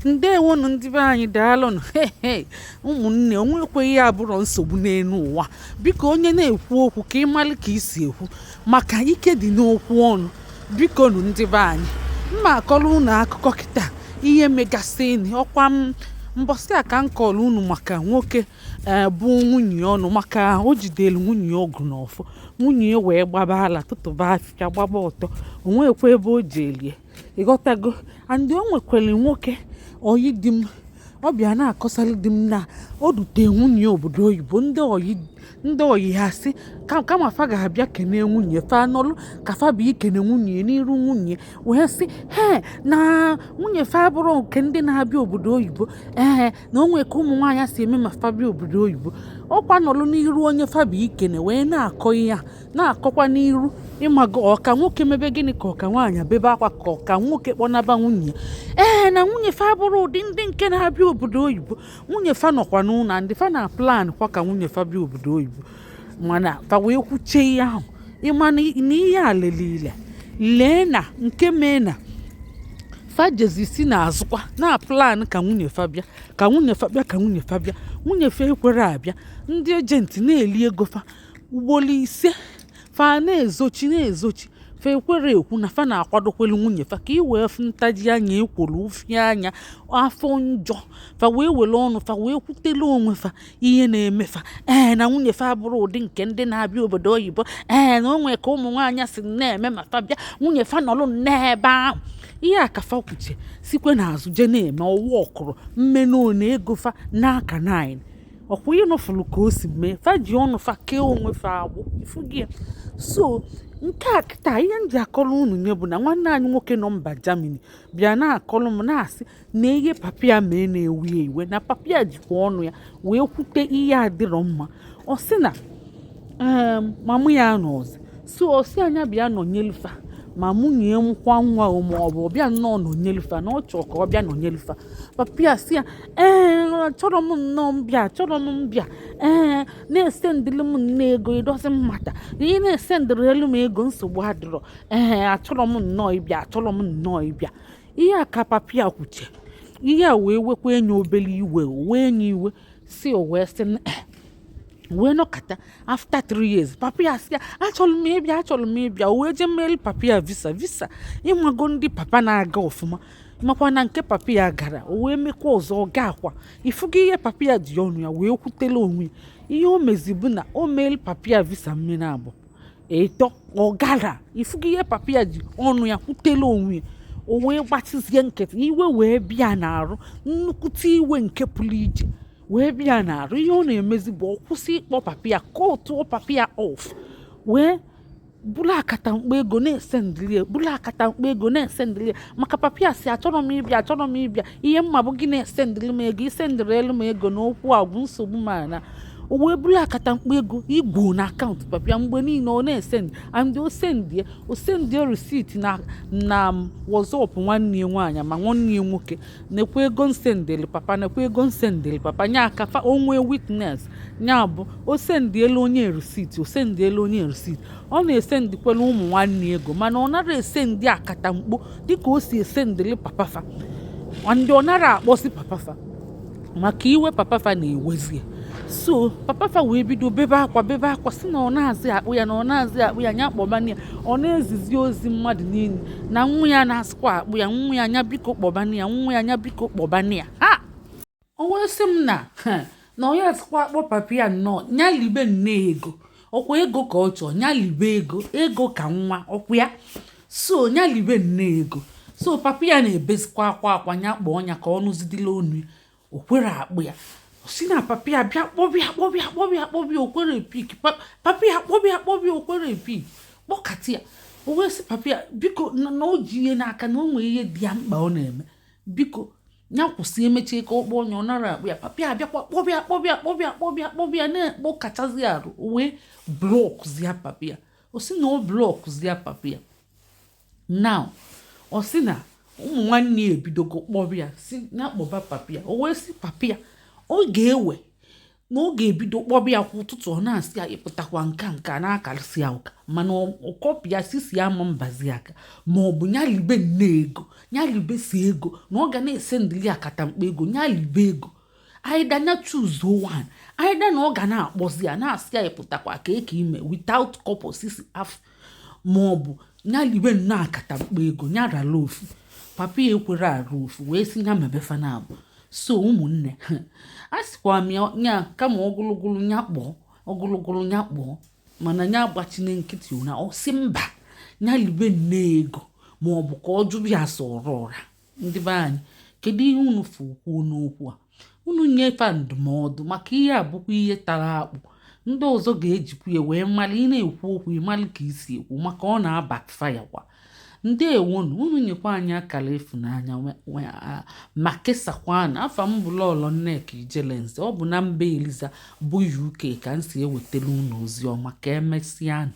Ndewonu ndị be anyị, daalụnụ. Ụmụnne, onwekweghị ya abụrọ nsogbu n'elu ụwa. Biko, onye na-ekwu okwu, ka ị malụ ka isi ekwu, maka ike dị n'okwu ọnụ. Biko nụ, ndị be anyị, mma akọrọ unu akụkọ kịta ihe megasịnị. Ọkwa m mbọsị a ka m kọrọ unu maka nwoke ee bụ nwunye ọnụ, maka o jidere nwunye ọgụ n'ọfọ. Nwunye ya wee gbaba ala, tụtụba afịfịa, gbaba ọtọ, onwekwa ebe o jelie, ịghọtago? And o nwekwara nwoke oyi di m, ọ bịa na-akọsara di m na o dute nwunye obodo oyibo. Ndị oyi, ndị oyi ha sị kama fa ga-abịa kene nwunye fa, nọlụ ka fa bụ ikene nwunye n'iru nwunye, wee sị he na nwunye fa bụrụ nke ndị na-abịa obodo oyibo. Ee, na o nwee ka ụmụ nwaanyị si eme ma fa bịa obodo oyibo. Ọkwa nọlụ n'iru onye fa bụ ikene wee na-akọ ihe a na-akọkwa n'iru, ịmago? Ọka nwoke mebe gịnị, ka ọka nwaanyị bebe akwa, ka ọka nwoke kpọnaba nwunye. Ee, na nwunye fa bụrụ ụdị ndị nke na-abịa obodo oyibo. Nwunye fa nọkwa n'ụlọ, ndị fa na plan kwa ka nwunye fa bịa obodo oyibo, mana fa wee kwuchie ihe ahụ. Ịma na ihe a lelile lee na nke mee na fa jezi si n'azụkwa na plan ka nwunye fa bịa, ka nwunye fa bịa, ka nwunye fa bịa. Nwunye fa ekwere abịa. Ndị agent na-eli ego fa ugboro 5, fa na-ezochi, na-ezochi. Fa ekwere ekwu na fa na-akwadokwelu nwunye fa, ka ị wee fụ ntaji anya, ekworo ufi anya, afọ njọ. Fa wee were ọnụ fa wee kwutelu onwe fa ihe na-eme fa. Ee, na nwunye fa bụrụ ụdị nke ndị na-abịa obodo oyibo. Ee, na o nwee ka ụmụ nwaanyị si na-eme ma fa bịa. Nwunye fa nọrọ n'ebe ahụ, ihe a ka fa kwuche, sikwe n'azụ je na-eme ọwụ ọkụrụ mmenu na ego fa n'aka 9. Ọkwa ịnụfụrụ ka o si mee, fa ji ọnụ fa kee onwe fa agbụ, ifugi ya? So nke a kịta, ihe m ji akọrọ unu nye bụ na nwanne anyị nwoke nọ mba Germany bịa na-akọrọ m, na-asị na ihe papa ya mee na-ewe ya iwe, na papa ya jikwa ọnụ ya wee kwute ihe adịrọ mma. Ọ sị na ee, mama ya nọzi, so ọ sị anya bịa nọnyelufa ma nwunye m kwa nwa o, ma ọ bụ bịa nnọọ nọnyelufa, na ọ chọọ ka ọ bịa nọnyelufa. Papa ya sị ya, ee, achọrọ m nnọọ mbịa, achọrọ m mbịa. Ee, na-esendịrị m nne ego, ịdozi mmata ihe na-esendịrị elu m ego, nsogbu adịrọ. Ee, achọrọ m nnọọ ịbịa, achọrọ m nnọọ ịbịa. Ihe a ka papa ya kwuche. Ihe a wee wekwa enye obere iwe, o wee nye iwe si o wee sị wee nọkata. After 3 years, papa ya sị ya, achọrọ m ịbịa, achọrọ m ịbịa. O wee jee mmeri papa ya visa. Visa, ịmago, ndị papa na-aga ọfụma, makwa na nke papa ya gara, o wee mekwa ọzọ, ọ ga akwa. Ifugo ihe papa ya ji ọnụ ya wee kwutela onwe ya? Ihe o mezi bụ na o meeli papa ya visa mmiri abụọ ịtọ, ọ gara. Ifugo ihe papa ya ji ọnụ ya kwutela onwe ya? O wee gbachizie nkịtị. Iwe wee bịa n'arụ, nnukwute iwe nke pụrụ iche wee bịa n'arụ. Ihe ọ na-emezi bụ ọ kwụsị ịkpọ papa ya, kọtụọ papa ya off, wee bụrụ akata mkpa ego na-esendịrị ya, bụrụ akata mkpa ego na-esendịrị ya, maka papa ya si, achọrọ m ịbịa, achọrọ m ịbịa, ihe mma bụ gị na-esendịrị m ego, isendịrị elu m ego na okwu agwụ nsogbu. Ma na o wee bụrụ akata mkpa ego igbo na account papa ya mgbe niile ọ na-esend. And o sendie, o sendie receipt na WhatsApp nwanne ya nwaanyị ma nwanne ya nwoke, nekwa ego nsendịrị papa, nekwa ego nsendịrị papa. Nya aka fa onwe witness nya bụ o sendielu onye receipt, o sendielu onye receipt. Ọ na-esendikwela ụmụ nwanne ego, mana ọ nara esendi akata mkpo dịka o si esendịrị papa fa. Ndị ọ nara akpọsi papa fa maka iwe papa fa na-ewezi. So papa fa wee bido bebe akwa, bebe akwa, si na ọ na-azị akpụ ya, na ọ na-azị akpụ ya, nya kpọbana ya. Ọ na-ezizi ozi mmadụ niile na nwa ya na-asịkwa akpụ ya, nwa ya nya biko kpọbana ya, nwa ya nya biko kpọbana ya. Ha o wee sị m na ha, na ọ ya sịkwa akpọ papa ya nnọọ, nya libe nne ego, ọkwa ego ka ọ chọọ, nya libe ego, ego ka nwa ọkwa ya. So nya libe nne ego. So papa ya na-ebezikwa akwa akwa, nya kpọọ ya ka ọ nụzidila onu ya. O kwere akpụ ya. O si na papa ya bịa kpọbịa, kpọbịa, kpọbịa, kpọbịa, o kwere pick. Papa ya kpọbịa, kpọbịa, o kwere pick. Kpọkata ya, o wee sị papa ya biko, na o ji ihe n'aka, na o nwere ihe dị ya mkpa ọ na-eme, biko ya kwụsị, emechie ka ọ kpọọ ya. Ọ nara akpụ ya. Papa ya abịakwa kpọbịa, kpọbịa, kpọbịa, kpọbịa, kpọbịa, na-ekpọkachazi arụ. O wee blockzie papa ya. O si na o blockzie papa ya. Now ọ sị na ụmụ nwanne ya ebidogo kpọbịa, si ya kpọba papa ya. O wee sị papa ya ọ ga-ewe Na ọ ga-ebido kpọba ya kwa ụtụtụ, ọ na-asị ya ịpụtakwa nka nka na-akarịsị ya ụka, mana ọkọpụ ya sisi ama mbazi aka, ma ọ bụ ya libe nne ego, ya libe si ego na ọ ga na-ese ndịli akatamkpa ego, ya libe ego. Either ya choose one, either na ọ ga na-akpọzi ya na-asị ya ịpụtakwa ka eke ime without kọpọ sisi afọ, ma ọ bụ ya libe nnọọ akatamkpa ego, ya rala ofu. Papa ya ekwere arụ ofu wee sị ya mebe fana abụ. So ụmụnne, a sịkwa m ya nya kama ogologolo ya kpọọ ogologolo ya kpọọ, mana ya agbachine nkịtị na ọ sị mba, ya libe nne ego, ma ọ bụ ka ọ jụbụ ya sọrọ ụra. Ndị be anyị, kedu ihe unu fụ kwuo n'okwu a? Unu nyefe ndụmọdụ, maka ihe a bụkwa ihe tara akpụ. Ndị ọzọ ga-ejikwa ya wee mmalị ị na-ekwu okwu, ịmalị ka isi ekwu, maka ọ na-abackfire kwa. Ndewonu. Unu nyekwa anyị akara ịfụnanya ma kesakwanụ. Afa m bụ Lọlọ Nneka Ijelenze. Ọ bụ na mba Eliza bụ UK ka m si ewetara unu ozi ọma. Ka emesịanụ.